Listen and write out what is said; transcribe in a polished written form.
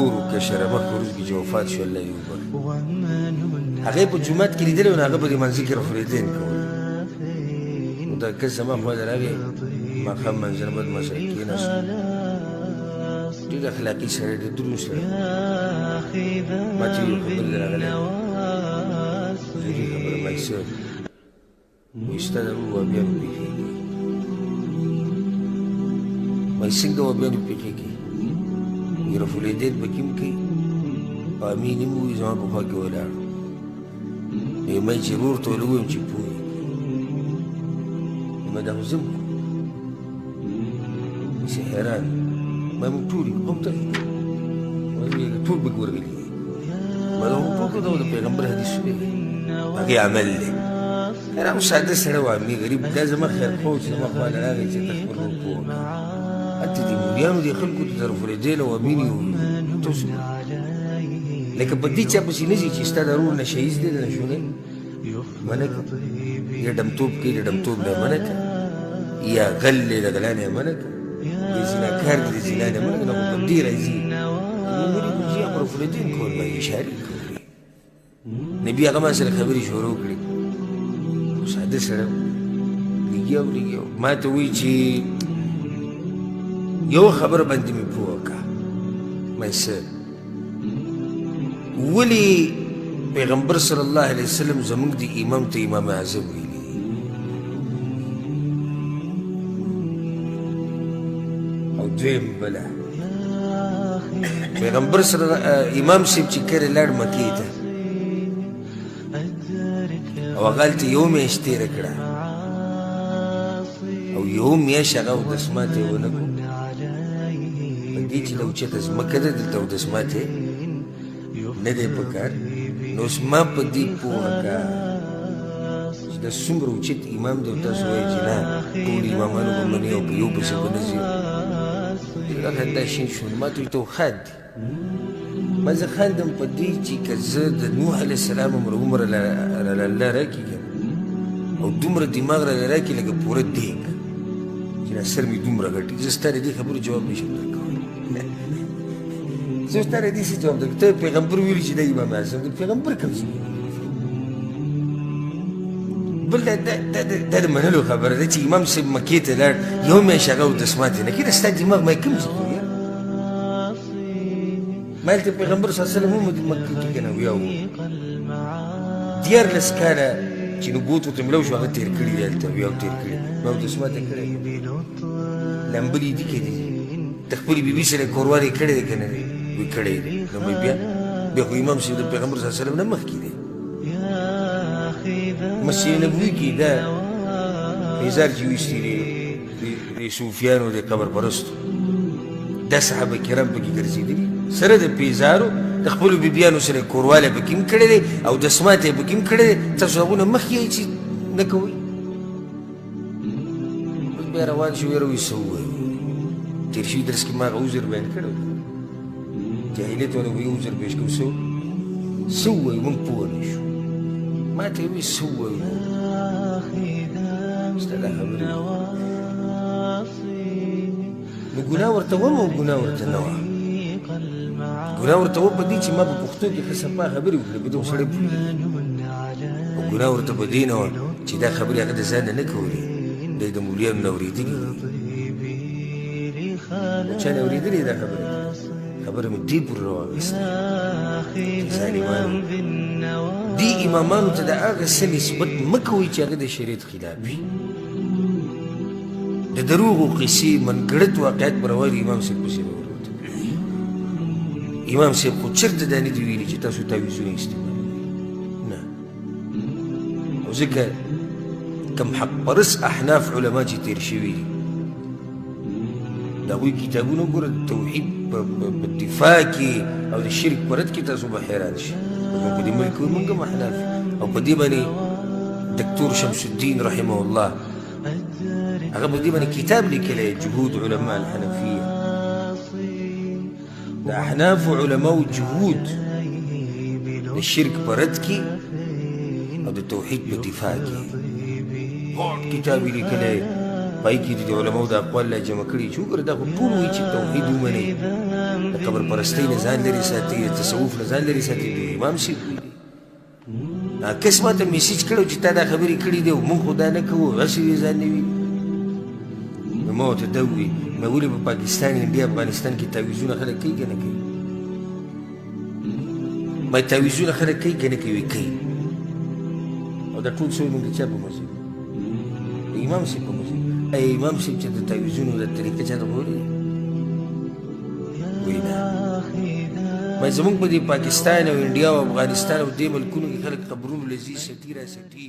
ورور و کشره مخکې وروسته کې چې وفات شو، الله یې وبخښي. هغه یې په جومات کې لیدلی و، نو هغه به د لمانځه کې رفع الیدین کول. نو دا کس زما خوا ته راغی، ماښام لمانځه نه بعد ما سره کښېناست. ډېر اخلاقي سړی، ډېر دروند سړی. ما ته یو خبرې ته راغلی، ضروري خبره. ما یې څه؟ وایي ستا د ورور وابیانو پېښېږي. ما یې څنګه وابیانو پېښېږي؟ وایي رفع الیدین پکې هم کوي، په امین هم ووایي، زما په خوا کې ولاړ. وایي ما یې چې ورور ته ورله ووایم چې پوه یې کړي. ما دا خو زه هم کوم. هسې حیران ما موږ ټول یو، هم تاسو ټول. ټول پکې ورغلي دي. ما دا موږ ټول کړو، دا د پیغمبر حدیثونه دي، هغې عمل دی. حیران ساده سړی و، عامي غریب. دا زما خیرخواه و چې زما خوا له راغی چې ته خپل ورور پوه کړه. هلته دې مولیانو دې خلکو ته طرف الیدین او امین یې وویل. تاسو لکه په دې چا پسې نه ځي چې ستا د ورور نشه ییز دی، د نشو نه منع کړه، یا ډمتوب کوي، د ډمتوب نه منع کړه، یا غل دی، د غلا نه منع کړه، یا زناکار دی، د زنا نه منع کړه. نه خو په دې راځي. موږ ولې خو ځي امر فلدین کول باندې اشارې کولې. نبي هغه ما سره خبرې شروع کړې. خو ساده سړی و، لګیا و لګیا و. ما ته وایي چې یو خبره باندې مې پوه کړه. ما یې څه؟ ولې پیغمبر صلی الله علیه وسلم زموږ د امام ته امام اعظم ویلي دي؟ او دویم بله پیغمبر صلی الله امام صاحب چې کله لاړ مکې ته او هغه هلته یو میاشت تېره کړه او یو میاشت هغه اودس ماتی ونه کړو، په دې چې دا اوچته ځمکه ده، دلته اودس ماتی نه دی پکار. نو اوس ما په دې پوهه کړه چې دا څومره اوچت امام دی، او تاسو وایئ چې نه ټول امامانو به منئ او په یو پسې به نه ځي. دا خندا شین شو. ما ته وایي ته خاندې. ما زه خاندم په دې چې که زه د نوح علیه السلام عمر راله الله راکړي که نه، او دومره دماغ راله راکړي لکه پوره دیګ چې دا سر مې دومره غټ وي، زه ستا د دې خبرو جواب نه شم درکولی. زه ستا د دې څه جواب درکوم؟ ته پیغمبر ویلي چې دا امام اعظم دی، پیغمبر کوم ځای؟ بل دا د منلو خبره ده چې امام صاحب مکې ته لاړ، یو میاشت هغه اودس ماتې نه کړي، دا ستا دماغ ما یې کوم ځای کې؟ ما هلته پیغمبر صلی الله علیه وسلم هم مکې کې که نه ویا و 13 کاله چې نبوت ورته ملو شو، هغه تېر کړي دي هلته، ویا تېر کړي. ما اودس ماتې کړی، لمبلې دي که دي، د خپلې بیبي سره کوروالی کړی دی که نه دی؟ وی کړی دی. نو مې بیا خو امام صاحب د پیغمبر صلی الله علیه وسلم نه مخکې دی. مسجد نبوي کې دا پیزار چې ویستي دی د صوفیانو د قبر پرستو، دا صحابه کرام پکې ګرځېدلي سره د پیزارو، د خپلو بیبیانو سره کوروالی پکې هم کړی دی او دسماته یې پکې هم کړی دی. تاسو هغو نه مخکې یئ چې نه کوئ. اوس بیا روان شو، ویره وایي څه ووایو؟ تېر شوي درس کې ما هغه عذر بیان کړی و، جاهلیت والا به یو عذر پېش کوو. څه ووایو؟ موږ پوه نه شو. ما ته یې ووایي څه ووایو؟ ستا دا خبرې نو ګناه ورته وم او ګناه ورته نه وه. ګناه ورته وه په دې چې ما په پښتو کې ښه صفا خبرې وکړې، په دې خو سړی پوهېږي. او ګناه ورته په دې نه وه چې دا خبرې هغه د ځانه نه کولې، دی د مولیانو نه اورېدلې دي. او چا نه اورېدلې دا خبرې؟ خبره مې دې پورې راواخیسته چې ظالمانو دې امامانو ته د هغه څه نسبت مه کوئ چې هغه د شریعت خلاف وي. د دروغو قصې منګړت واقعیت به روان امام صاحب پسې به وروته. امام صاحب خو چېرته دا نه دي ویلي چې تاسو تعویذونه استعمالوئ، نه. او ځکه کم حق پرست احناف علما چې تېر شوي دي، د هغوی کتابونه وګوره، د توحید په دفاع کې او د شرک په رد کې تاسو به حیران شئ. په دې ملک کې موږ هم احناف، او په دې باندې دکتور شمس الدین رحمه الله هغه په دې باندې کتاب لیکلی، جهود علماء الحنفیه. د احناف علماو جهود د شرک په رد کې او د توحید په دفاع کې غټ کتاب یې لیکلی. پای کې د علماو د اقوال لا جمع کړي چې وګوره دا خو ټول وایي چې توحید ومنئ، د قبر پرستۍ نه ځان لرې ساتي، د تصوف نه ځان لرې ساتي. دوی امام صاحب ویلي. کس ما ته میسج کړی چې تا دا خبرې کړې دي او موږ خو دا نه کوو، هسې یې ځان نه وي. نو ما ورته دا وویل، مې ولې په پاکستان، انډیا، افغانستان کې تعویذونه خلک کوي که نه کوي؟ ما تعویذونه خلک کوي که نه کوي؟ کوي. او دا ټول څه موږ د چا په مذهب؟ د امام صاحب په مذهب. ای امام صاحب چې د تعویذونو د طریقه چا ته ښوولې ده؟ وایي نه. ما زموږ په دې پاکستان او انډیا او افغانستان او دې ملکونو کې خلک قبرونو له ځي، سټي را سټي.